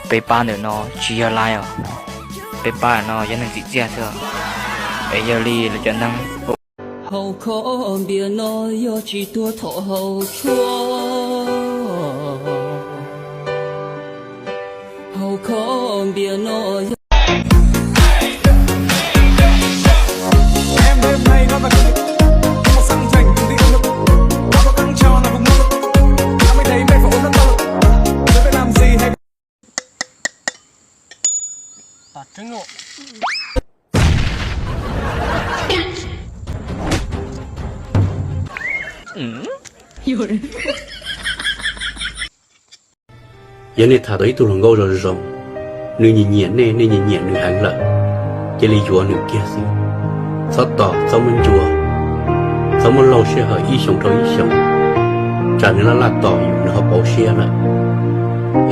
Peb pab ntawm no tsis yog laib os, peb pab ntawm no yog neeg tsim txiaj xwb os. Es yog li lawv cov neeg haus kho npias no yog tsis tuag thaum haus tshuaj. Haus kho npias no yog Yog nej tham tau ib tug hluas nkauj zoo zoo, nws nyiam nyiam nej, nej nyiam nyiam nws heev lawm, cia li yuav nws kiag xwb. Txhob tos, txhob muab ncua, txhob muab laug sij hawm ib xyoos rau ib xyoos, tsam nws laj laj tos yus nws ho pauv siab lawm.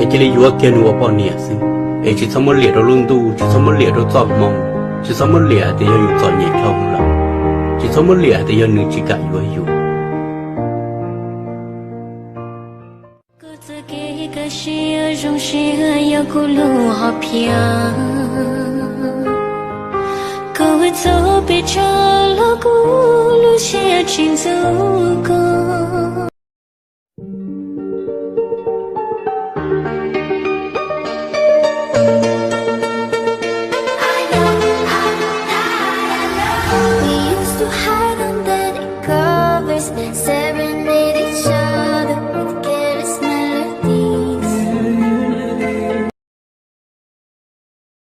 Es cia li yuav kiag nws ua poj niam xwb, es tsis txhob muab liam rau lub ntuj, tsis txhob muab liam rau txoj hmoo, tsis txhob muab liam hais tias yog yus txom nyem dhau lawm, tsis txhob muab liam hais tias yog nws tsis kam yuav yus. Kuv txoj kev kaj siab zoo siab yog kuv lub hom phiaj, kuv txoj pes tsawg los kuv lub siab tsis ntxub kuv.